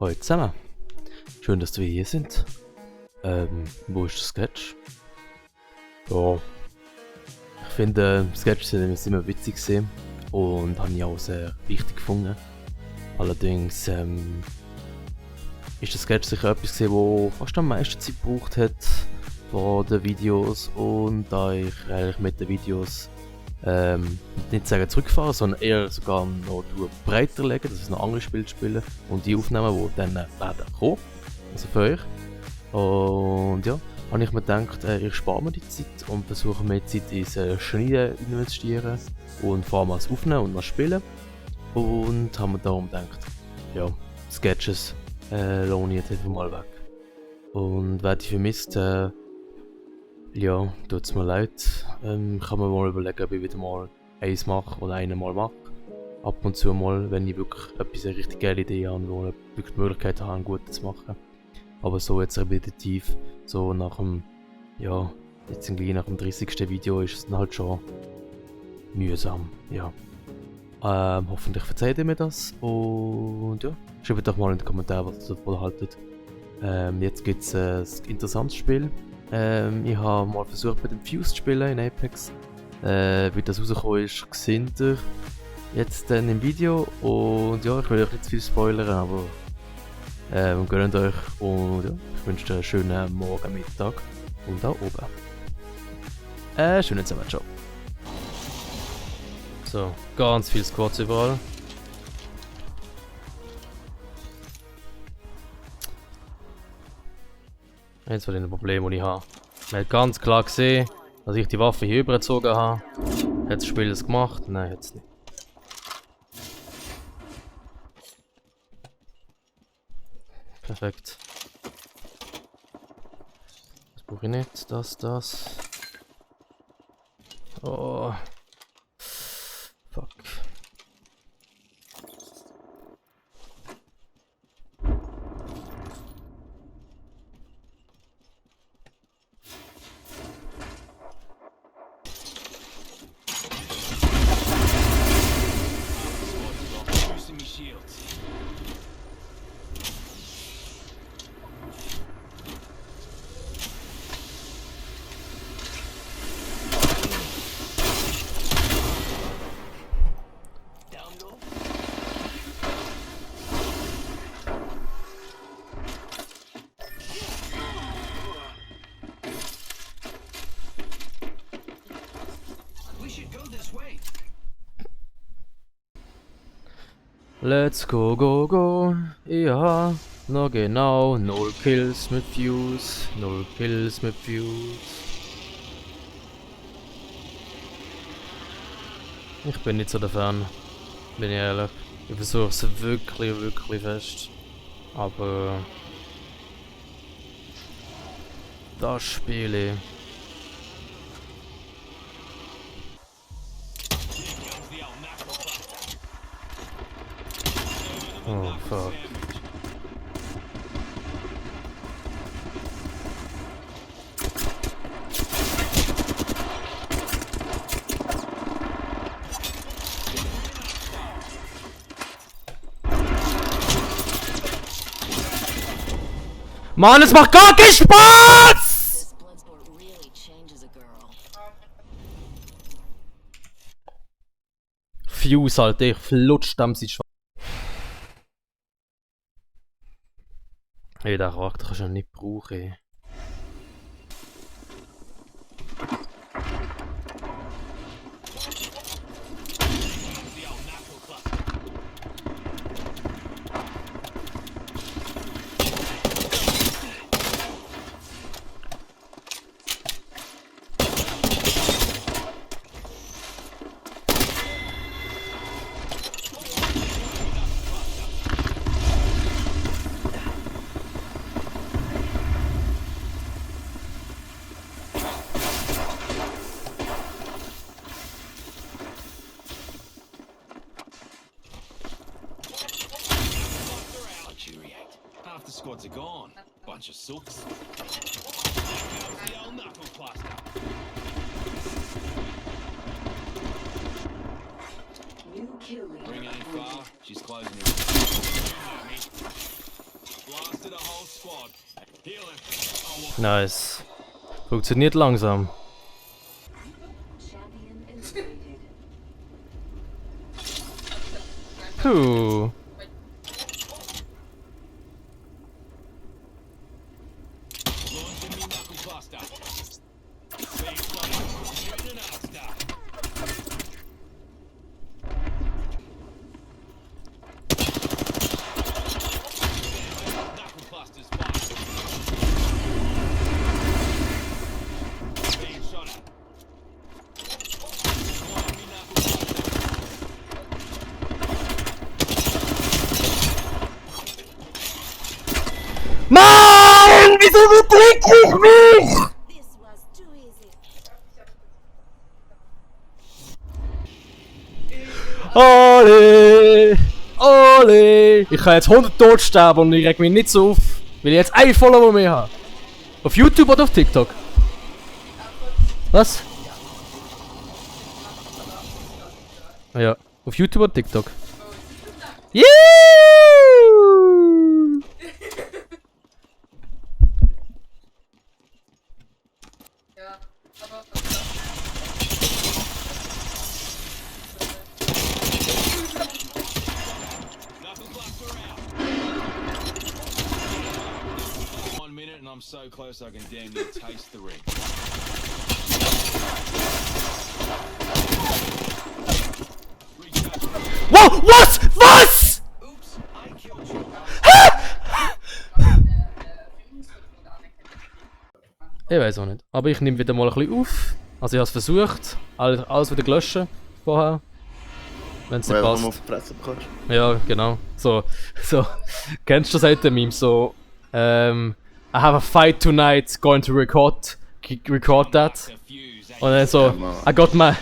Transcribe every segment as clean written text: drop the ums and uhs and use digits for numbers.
Hallo zusammen. Schön, dass wir hier sind. Wo ist der Sketch? Ja. Ich finde, Sketches sind immer witzig gewesen und habe ich auch sehr wichtig gefunden. Allerdings ist der Sketch sicher etwas gewesen, wo fast am meisten Zeit gebraucht hat von den Videos, und da ich eigentlich mit den Videos nicht sagen zurückfahren, sondern eher sogar noch breiter legen, dass ich noch andere Spiele spiele und die aufnehmen, die dann werden kommen, also für euch. Und ja, habe ich mir gedacht, ich spare mir die Zeit und versuche mehr Zeit ins Schneiden zu investieren und vor allem als Aufnehmen und als Spielen. Und habe mir darum gedacht, ja, Sketches lohne ich jetzt einfach mal weg. Und wer die vermisst, ja, tut's mir leid. Kann mir mal überlegen, ob ich wieder mal eins mache oder einen mal mache. Ab und zu mal, wenn ich wirklich eine richtig geile Idee habe, wo ich wirklich die Möglichkeit habe, ein Gutes zu machen. Aber so jetzt repetitiv, so nach dem, ja, jetzt irgendwie nach dem 30. Video ist es dann halt schon mühsam, ja. Hoffentlich verzeiht ihr mir das und ja, schreibt doch mal in die Kommentare, was ihr davon haltet. Jetzt gibt es ein interessantes Spiel. Ich habe mal versucht, mit dem Fuse zu spielen in Apex. Wie das rausgekommen ist, seht ihr jetzt dann im Video. Und ja, ich will euch nicht zu viel spoilern, aber gönnt euch. Und ja, ich wünsche euch einen schönen Morgen, Mittag und auch oben. Schönen zusammen, ciao. So, ganz viel Squads überall. Eins von den Problemen, die ich habe. Man hat ganz klar gesehen, dass ich die Waffe hier übergezogen habe. Hat das Spiel das gemacht? Nein, hat es nicht. Perfekt. Das brauche ich nicht. Das. Oh. Fuck. Let's go. Ja, noch genau. 0 Kills mit Fuse. 0 Kills mit Fuse. Ich bin nicht so der Fan. Bin ich ehrlich. Ich versuche es wirklich fest. Aber das Spiel. Oh fuck. Mann, es macht gar keinen Spaß! Fuse, Alter, ich flutscht am sie schwarz. Ey, den Charakter kannst du nicht brauchen, ey. Half the squads are gone. Bunch of sooks. The old knuckle cluster. New kill leader. Ring ain't far. She's closing it. Blasted a whole squad. Healing. Oh, Nice. Funktioniert langsam. Puh. launching me knuckle cluster. Being spotted. Shooting an arc star. Knuckle cluster's fired. Being shot at. Launching me knuckle cluster. Nein! Wieso betrinke ich mich? This was too easy. Ole! Ole! Ich kann jetzt 100 tot sterben und ich reg mich nicht so auf, weil ich jetzt einen Follower mehr habe. Auf YouTube oder auf TikTok? Was? Ja, auf YouTube oder TikTok? Yeah! Knuckle cluster out. 1 minute and I'm so close I can damn near taste the ring. Recharge. Wow, was? Was? Oops, I killed you. Ich weiß auch nicht. Aber ich nehme wieder mal ein bisschen auf. Also ich habe es versucht, alles wieder löschen vorher. Wenn es nicht Weil du passt. auf die Fresse bekommst. Ja, genau. So, kennst du das alte Meme? So, I have a fight tonight, going to record that. The fuse. Und dann so, I got my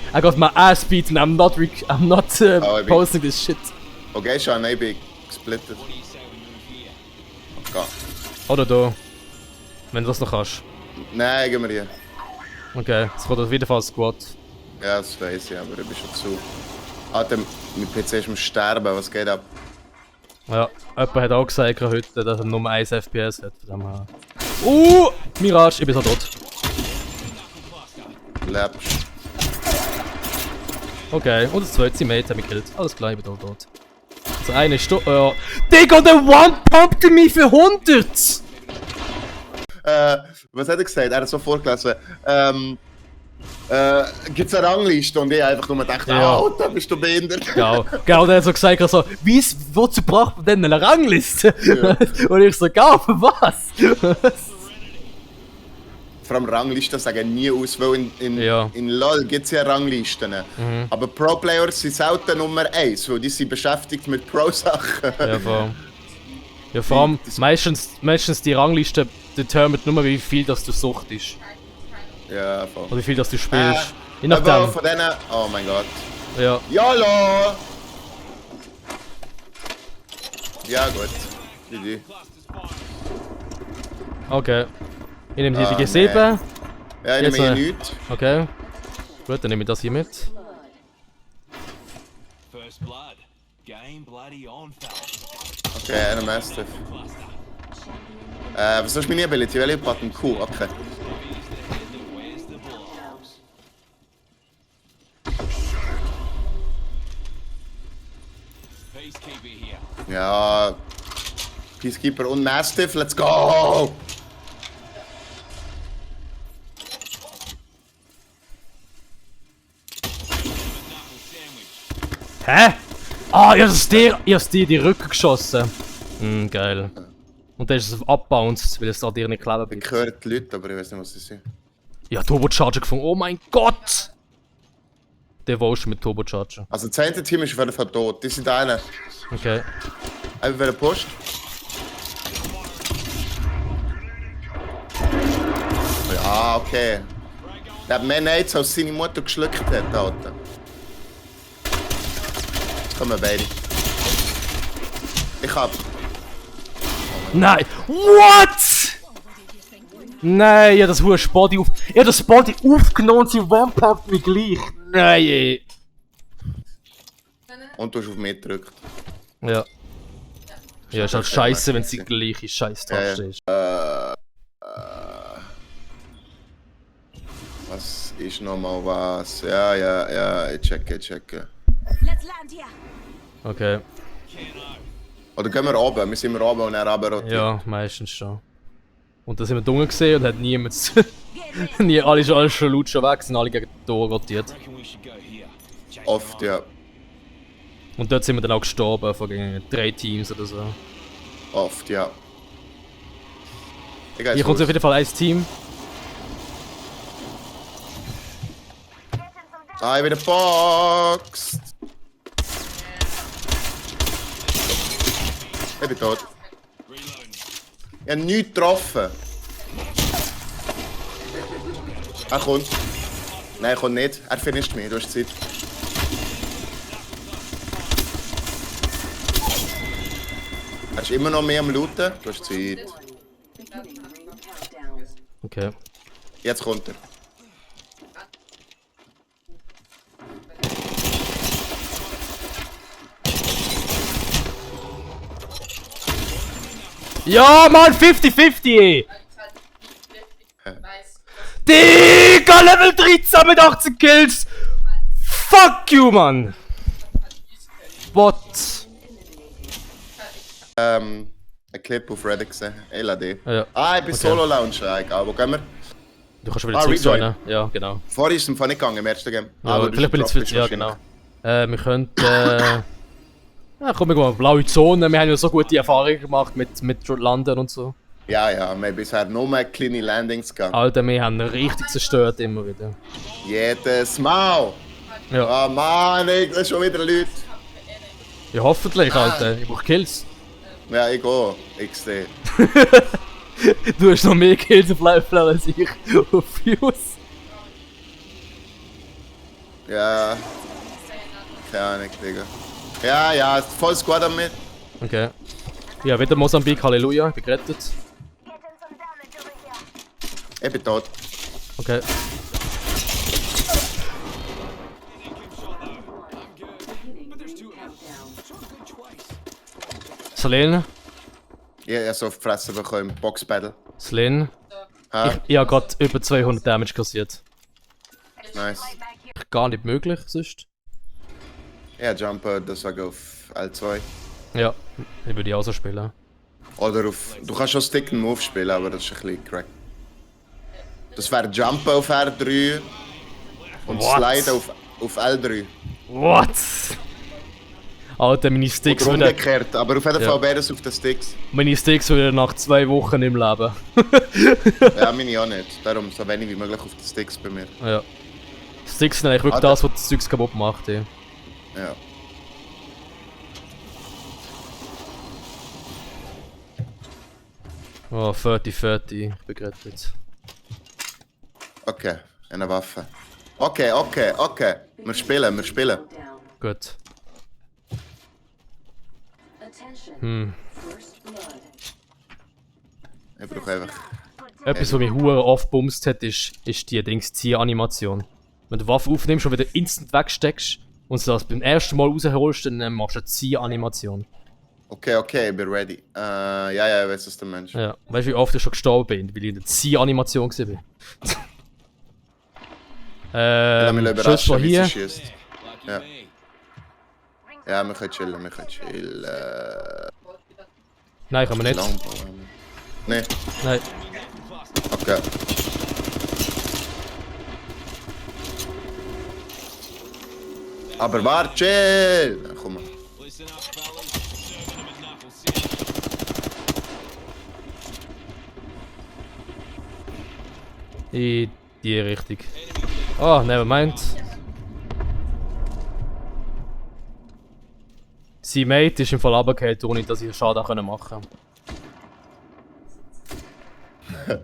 ass beaten, I'm not ich bin- posting this shit. Okay, Sean, ich bin gesplittet. What do you say we move here? Geh. Oder da. Wenn du das noch kannst. Nein, gehen wir hier. Okay, es kommt auf jeden Fall ein Squad. Ja, das weiß ich, aber ich bin schon zu. Alter, mein PC ist am Sterben, was geht ab? Ja, jemand hat auch gesagt heute, dass er nur 1 FPS hat. Von dem her. Mirage, ich bin so tot. Lebst. Okay, und das zweite Mate hat mich gekillt. Alles klar, ich bin tot. Also eine ist tot. Ja. Digga, der One-pumpte mich für 100! Was hat er gesagt? Er hat so vorgelesen. Gibt's eine Rangliste? Und ich einfach nur gedacht, Ja. Alter, bist du behindert? Genau, der hat so gesagt, so, wozu braucht man denn eine Rangliste? Ja. Und ich so, für was? Vor allem Ranglisten sagen nie aus, weil Ja. in LoL gibt es ja Ranglisten. Aber Pro-Players sind selten Nummer 1, weil die sind beschäftigt mit Pro-Sachen. Ja, vor allem, meistens die Rangliste determint nur, wie viel das du suchtest. Ja, voll. Oder wie viel das du spielst. Je Aber nachdem. von denen. Oh mein Gott. Ja. YOLO! Ja, gut. GG. Okay. Ich nehme hier die Ah, G7. Ja, ich Jetzt nehme noch- hier nichts. Okay. Gut, dann nehme ich das hier mit. First blood. Game bloody on, fella. Okay, einer Mastiff. Cluster. Was ist meine Ability? Welche Button? Q, okay. Where's the bullhouse? Peacekeeper here. Ja. Peacekeeper und Mastiff, let's go! Knuckle sandwich. Hä? Ah, ich hab's dir in die Rücken geschossen. Geil. Und dann ist es abbounced, weil es an dir nicht kleben Ich bleibt. höre die Leute, aber ich weiß nicht, was sie sind. Ja, Turbocharger gefunden. Oh mein Gott! Devotion mit Turbocharger. Also das eine Team ist auf jeden Fall tot. Die sind eine. Okay. Einfach wieder pusht. Ja, okay. Der hat mehr Nades als seine Mutter geschluckt hat, Alter. Jetzt kommen beide. Ich hab. Nein! What? Nein, ich hab das hohe Body auf. Ich hab das Body aufgenommen und sie one-pumpt mich gleich. Nein, ey. Und du hast auf mich gedrückt. Ja. Ja, ist halt scheiße, wenn sie die gleiche Scheiß-Taste ist. Was ist nochmal was? Ja, ich checke. Let's land here. Okay. Oder gehen wir runter? Wir sind runter und dann runter rotiert. Ja, meistens schon. Und da sind wir dunkel gesehen und hat niemand. Alle schon laut schon weg, sind alle gegen die Tor rotiert. Reckon we should go here. Check Oft, ja. Und dort sind wir dann auch gestorben von gegen 3 Teams oder so. Oft, ja. Hier kommt auf jeden Fall ein Team. Ah, ich bin geboxt! Ich bin tot. Ich habe nichts getroffen. Er kommt. Nein, er kommt nicht. Er finisht mich, du hast Zeit. Er ist immer noch mehr am Looten, du hast Zeit. Okay. Jetzt kommt er. Ja, Mann, 50-50! Digga, Level 13 mit 18 Kills! Fuck you, Mann! What? Ein Clip auf Reddit gesehen. LAD. Ja. Ah, ich bin Okay. Solo-Lounge eigentlich. Wo gehen wir? Du kannst schon wieder Ah, zurückjoinen. Ja, genau. Vorher ist es im Fall nicht gegangen im ersten Game. Ja, Aber vielleicht bin ich drauf zu bist viel. Ja, wahrscheinlich. genau. Wir könnten. Ja, komm, wir gehen mal blaue Zone. Wir haben ja so gute Erfahrungen gemacht mit Landen und so. Ja, wir haben bisher nur mehr kleine Landings gegangen. Alter, wir haben richtig zerstört immer wieder. Jedes Mal! Ja, Ah, Mann, ich sehe schon wieder Leute. ja hoffentlich, Alter. Ich brauch Kills. Ja, ich gehe. Ich sehe. Du hast noch mehr Kills auf Lifeline als ich auf Fuse. Ja. Keine Ahnung, Digga. Ja, ist voll Squad an mir. Okay. Ja, wieder Mosambik, Halleluja, ich bin gerettet. Ich bin tot. Okay. Selene, Ich habe so auf die Fresse bekommen im Box-Battle. Selene. Ha, Ich habe gerade über 200 Damage kassiert. nice. Gar nicht möglich, sonst. Ja, Jumper, das war auf L2. Ja, ich würde auch so spielen. Oder auf. Du kannst schon Stick and Move spielen, aber das ist ein bisschen crack. Das wäre Jumper auf R3 und What? Slide auf L3. What? Alter, meine Sticks Oder würden, umgekehrt, aber auf jeden Ja. Fall beides auf den Sticks. nach 2 Wochen im Leben. Ja, meine auch nicht. Darum so wenig wie möglich auf den Sticks bei mir. Ja. Sticks sind eigentlich wirklich Ah, das, was das Zeugs kaputt macht, ey. Ja. Oh, 40-40, ich bin gerettet. Okay, eine Waffe. Okay. Wir spielen. Gut. Ich brauche einfach. Etwas, was mich hure oft bumst hat, ist die Zieh-Animation. Wenn du Waffe aufnimmst und wieder instant wegsteckst und du das beim ersten Mal rausholst, dann machst du eine Zieh-Animation. Okay, ich bin ready. Ja, ich weiß, was der Mensch. Ja. Weißt du, wie oft ich schon gestorben bin, weil ich in der Zieh-Animation war? Lass mich Schuss überraschen, von wie hier. sie schießt. Ja. Ja, wir können chillen. Nein, kann man nicht. Langbow. Nee, Nein. okay. Aber warte, chill! Komm mal. Listen up, fellas. Serving him a knuckle, see? In die Richtung. Oh, nevermind. Sein Mate ist im Fall runtergefallen, ohne dass ich Schaden machen konnte.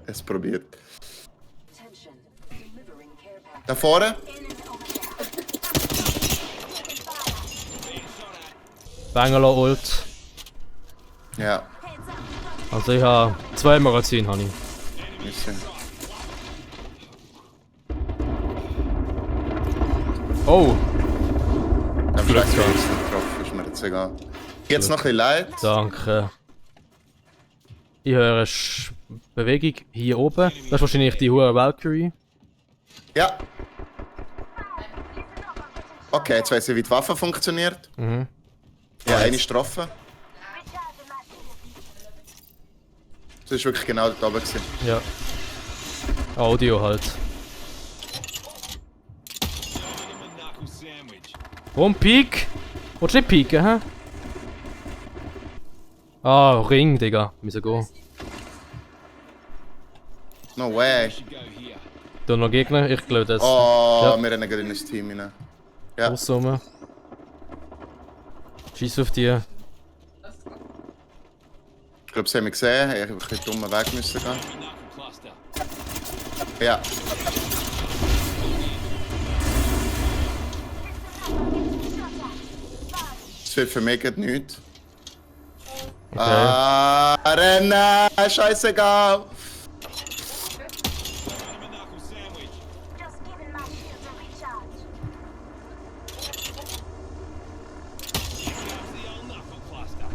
Es probiert. Da vorne? Bangalore Ult. Ja. Also ich habe 2 Magazine. Habe ich. Bisschen. Oh! Dann vielleicht nicht getroffen, ist mir jetzt egal. Jetzt noch ein bisschen Leid. Danke. Ich höre Bewegung hier oben. Das ist wahrscheinlich die hohe Valkyrie. Ja. Okay, jetzt weiss ich, wie die Waffe funktioniert. Mhm. Ja, eine Strophe. Das war wirklich genau dort oben. Gewesen. Ja. Audio halt. Knuckle sandwich. Warum Peak? Willst du nicht pieken, hä? Ah, Ring, Digga. Wir müssen gehen. No way. Should go here. Da noch Gegner? Ich glaube das. Oh, Ja. wir rennen gerade in das Team rein. Ja. Raussuchen. Scheiß auf die. Ich glaube, sie haben mich gesehen. Ich habe ein bisschen dummen Weg müssen gehen. Knuckle cluster. Ja. Das wird für mich gerade nichts. Okay. Ah, rennen! Scheißegal! Knuckle sandwich. Just giving my shield a recharge. Here comes the old knuckle cluster.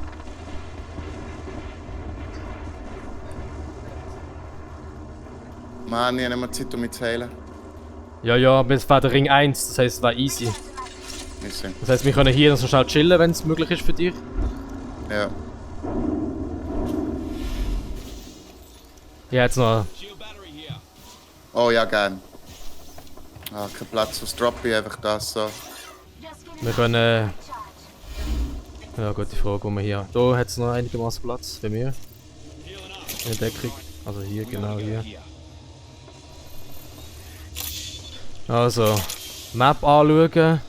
Mann, ich habe nicht mehr Zeit, um mich zu heilen. Ja, ja, aber es war der Ring 1, das heisst, es war easy. Nicht sehen. Das heisst, wir können hier noch so schnell chillen, wenn es möglich ist für dich. Ja. Ja, jetzt noch. Shield battery here. Oh ja, gern. Ah, kein Platz, was droppe ich einfach das so. Just giving Wir können. Ja, gute Frage, wo wir hier. Da hat es noch einigermaßen Platz bei mir. Healing up. In der Deckung. Also hier, genau hier. Here. Also, Map anschauen.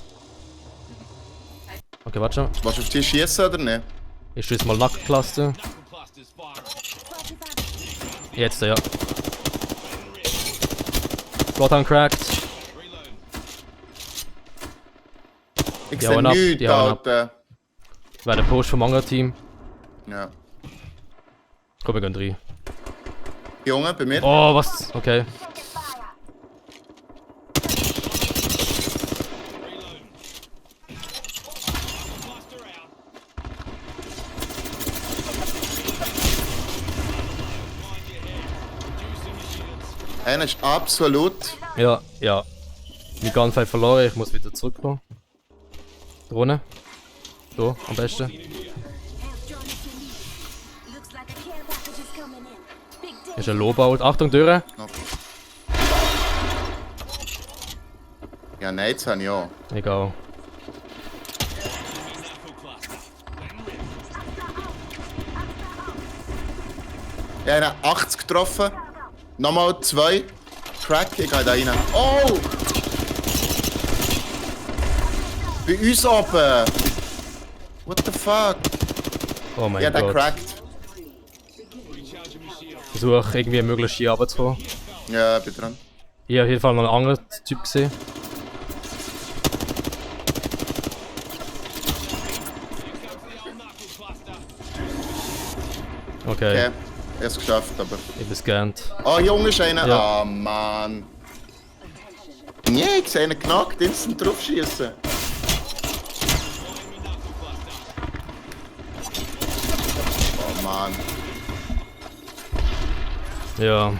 Okay, warte schon. Willst du auf die schießen oder nicht? Ich schieße mal Nackencluster. Knuckle cluster's firing. 45. Jetzt, ja. Gotham cracked. Reload. Ich Die sehe hauen ab, nichts, die hauen ab. Alter. Wäre der Push vom anderen Team. Ja. Komm, wir gehen rein. Junge, bei mir? Oh, was? Okay. Taking fire. Reload. Cluster out. Mind your head. Reducing your shields. Einer ist absolut. Ja, ja. Mein Gunfight verloren, ich muss wieder zurückkommen. Da unten. Da, am besten. Help join us in need. Looks like a care package is coming in. Big day. Ist ein Lowbout. Achtung, Türen. Ja, nein, jetzt habe ich auch. Egal. Knuckle cluster. Letting rip. Ich habe 80 getroffen. Nochmal 2. Crack, ich gehe da rein. Oh! Bei uns oben! What the fuck? Oh mein Ja, der Gott. crackt. Recharging my shield. Versuche irgendwie möglichst hier runterzukommen. Ja, bin dran. Ich habe auf jeden Fall noch einen anderen Typ gesehen. Here comes the old knuckle cluster. Okay, Okay, ich habe es geschafft, aber. ich bin gescannt. Oh, Junge, ist einer. Ja. Ah, Mann. Nee, ich sehe einen knackt, instant draufschießen. Oh, Mann. Ja.